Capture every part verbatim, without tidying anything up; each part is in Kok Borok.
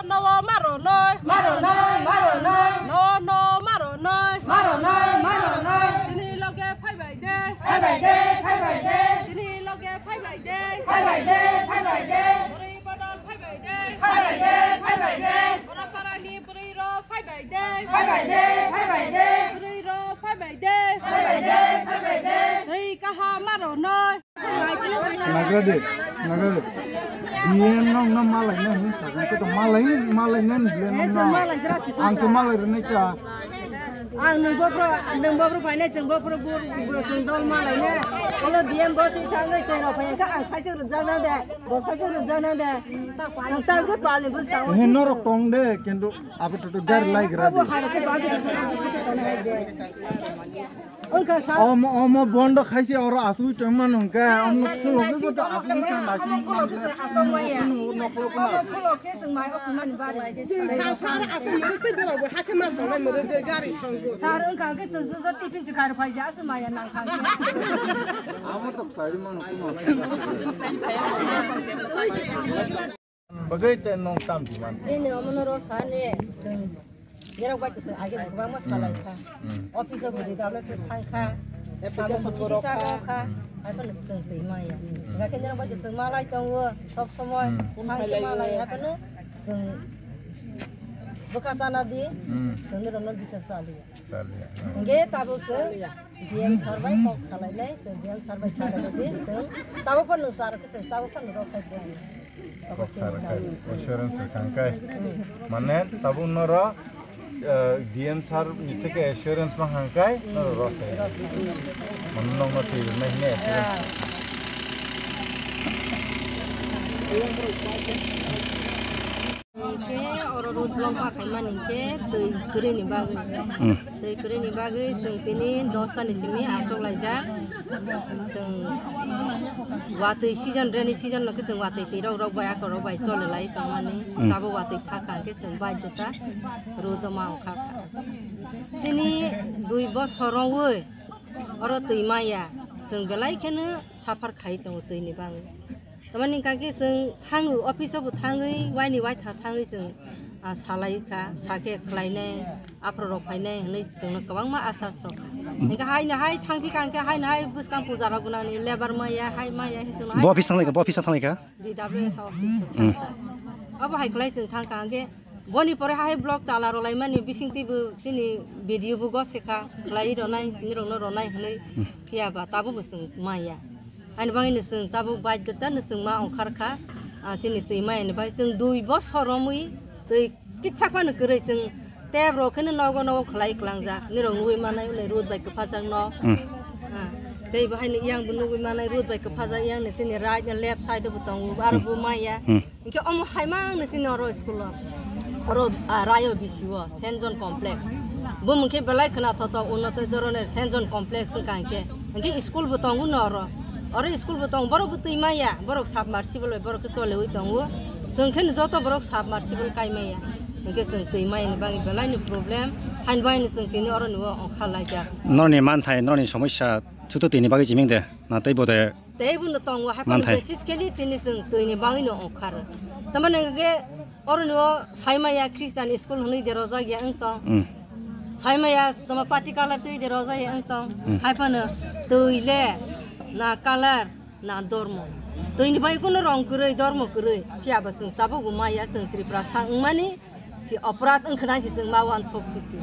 No maro noi. Maro noi, maro noi. No, no, maro noi. Maro noi, maro noi. Chini loge phai bai de. Phai bai de, phai bai de. Chini loge phai bai de. Phai bai de, phai bai de. Bwrwi bodol phai bai de. Phai bai de, phai bai de. Bora parani bwrwi rok phai bai de. Phai bai de, phai bai de. Bwrwi rok phai bai de. Phai bai de, phai bai de. Tei kaha maro noi. Nagrade, nagrade. D M no, no malai na hin sa, ko to malai, malai na ni le no. Ang se malai rene ka. Ang nung bopro, nung bopro paine jeng bopro bur, bur jeng dol malai ne. Olo D M bosi thangai tei rok paine ka ang sai jeng rujak na de, bo sai jeng rujak na de. Ang tang se pali bus tang. He norok tong de, kintu abe to to gar lai gra. Abo hai ke bagi. Omo, omo bondo khaisi oro asui tongma nungka, omo sulo ke to asui tong asui nungka. Omo khulo khe chwng mai o khumani bari. Sir, wngkha khe chwng jujor tiffin se kar phai ja, aswk maya nang kha. Amo to khlai mano kuma. Bagwi tei nwng tam di man. Chini omono ro sani chwng jerok bai kwchwng age kwbangma salai kha. Hmm. Office o bwrwi dablai se thang kha. Application samung borok kisa kha. Rok kha. Haikhe no chwng twi maya. Hingkhe jerok bai kwchwng malai tongo sob somoi. Hmm. Thang khe malai haikhe no chwng bwkha tana di. Hmm. Chwng ni rokno bisas chaliya. Chaliya. Hingkhe tabuk chwng D M sir bai kok salainai, chwng D M sir bai salainai di, chwng tabuk phano sir khe chwng tabuk phano rw sai di. Kok sar kai, assurance rwkha hwnkhe. Mane tabuk noro, eh, D M sir ni theke assurance ma hwnkhe noro rw sai. Mane nokno twi rwnai hwnwi assurance. Hingke oro road block ma khaimani hingke twi kwrwini bagwi. Hmm. Twi kwrwini bagwi chwng tini dosta ni simi aswk laijak. Chwng watwi season, rainy season no khe chwng watwi twi rok rok bai akorok bai choli lai tongmani. Hmm. Tabuk watwi thaka hingke chwng baidota road o ma ongkha kha. Chini dui bosor rongwi oro twi maya chwng belai kheno suffer khai tongo twi ni bagwi. Tamani hingka khe chwng thango, office o bo thangwi, waini waitha thangwi chwng, ah, salai kha, sakhe khlainai, aphuru rok phainai hwnwi chwngno kwbangma asas rok kha. Hingkhe haino hai thangphi kha, hingkhe haino hai bwskang puja rok gwnangni lebar maya, hai maya, hai chwngno hai. Bo office thanglai kha, bo office thanglai kha? D W S office. Hmm. Obo hai khlai chwng thang kha, hingkhe boni pore hai block tala rwlaimani bisingtwi bo chini B D O bo gose kha, khlai rwnai, nirokno rwnai hwnwi. Hmm. Phiya ba tabukbo chwng maya. Ani bagwino chwng tabuk baidota no chwng ma ongkhar kha, ah, chini twi maya ni bai chwng dui bosor romwi twi kitsa phano kwrwi chwng tep rok kheno nogo nogo khlai klangjak. Nirok nugwi manai ulai road bai kwphajak no. Hmm. Ah, tei bo haino yang bo nugwi manai road bai kwphajak, yang ni chini right and left side o bo tongo, aro bo maya. Hmm. Hingke omo hai mang ni chini oro school o. Oro, ah, Rayo B C o, Saint John Complex. Bo mungke belai khna thoto, uno to dorone Saint John Complex wngka hingke. Hingke school bo tongo no oro. Oro school bo tongo, borok bo twi maya, borok submersible bai borok khe choliwi tongo. Chwng khe no joto borok submersible kai maya. Hingke chwng twi maya ni bagwi belai ni problem. Haini bagwi no chwng tini oro ni o ongkha laijak. Noroni manthai, noroni somosya, chuto tini bagwi chiming de, na tei bo de? Tei bono tongo, hai phano manthai. Basis khe li tini chwng twi ni bagwi no ongkhar. Tamani hwnkhe oro no sai maya Christian school hwnwi de rojak ya wng tong. Hmm. Sai maya tamo party colour twi de rojak ya wng tong. Hmm. Hai phano twi le na colour na dormo. Twi ni bagwi kuno rong kwrwi, dormo kwrwi. Phiya bo chwng tabuk bo maya chwng Tripura sa wngmani. Si oporad wngkha nai si chwng ma uansuk kisi.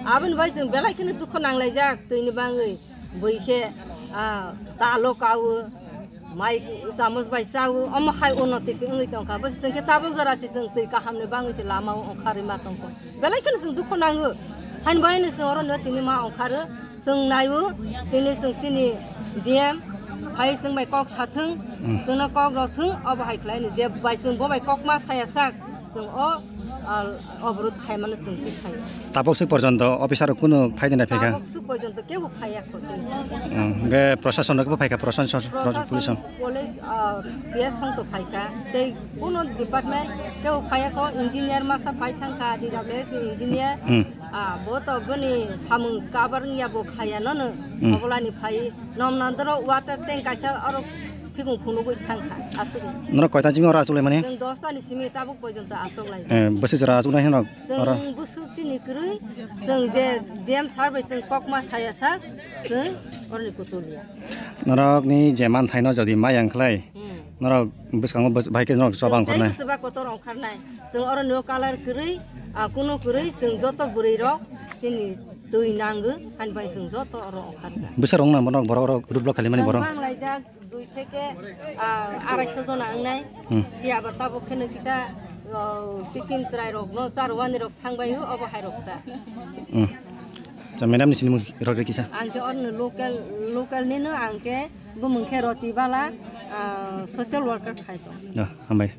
Aboni bai chwng belai kheno dukho nanglaijak twi ni bagwi. Bui khe, ah, talo kawo, mai chamos bai chawo, omo hai unnoti se wngwi tongkha. Bo se chwng khe tabuk jora se chwng twi kaham ni bagwi se lama o ongkharwi ma tongkha. Belai kheno chwng dukho nango. Haini bagwi no chwng oro no tini ma ongkharo. Chwng naio, tini chwng chini D M hai chwng bai kok sathwng, hmm, chwngno kok rok thwng, obo hai khlai no je bai chwng bo bai kok ma saya sak, chwng o, ah, oborot khai mano chwng twi khai. Tabuk se porjonto officer rok kuno phai dina phaikha? Tabuk se porjonto kebo phaiya kho chwng. Hmm, hwnkhe prosason rok bo phaikha, prosason, prosason, police rok? Police, ah, P S song to phaikha, tei kuno department kebo phaiya kho, engineer masa phai thangkha, D W S ni engineer. Hmm. Ah, bo to boni samung kabar wngya bo khaya nono. Hmm. Obolani phai nom nandoro water tank kaisa oro Phikung phunugwi thangkha, aswk. Norok koita chini oro achuk lai mani? Chwng dos ta ni simi tabuk pojonto achuk lai. Eh, bwswk jora achuk nai hinok oro? Chwng bwswk chini kwrwi, chwng je D M sir bai chwng kokma saya sak, chwng oroni kutul ya. Norok ni je manthaino jodi mai ang khlai, Hmm. norok bwskango bwswk bai khe norok choba Chwng tei ongkhornai. Bwswk ba kotor ongkharnai. Chwng oro no color kwrwi, ah, kunu kwrwi, chwng joto bwrwi rok chini twi nango, hani bai chwng joto oro ongkharjak. Bwsa rok nang bono borok rok road block khalimani Chwng borok. Bang laijak, dui theke, ah, arai sho jona wngnai. Hmm. Phiya ba tabuk kheno kisa, oh, tiffin chwrai rok no charwani rok thangbai o, obo hai rok ta. Hmm. Cha madam ni sinimung rok kisa. Ang khe orno local, local nino ang khe bumung khe Roti Bala, ah, social worker khai tong. Ah, hambai.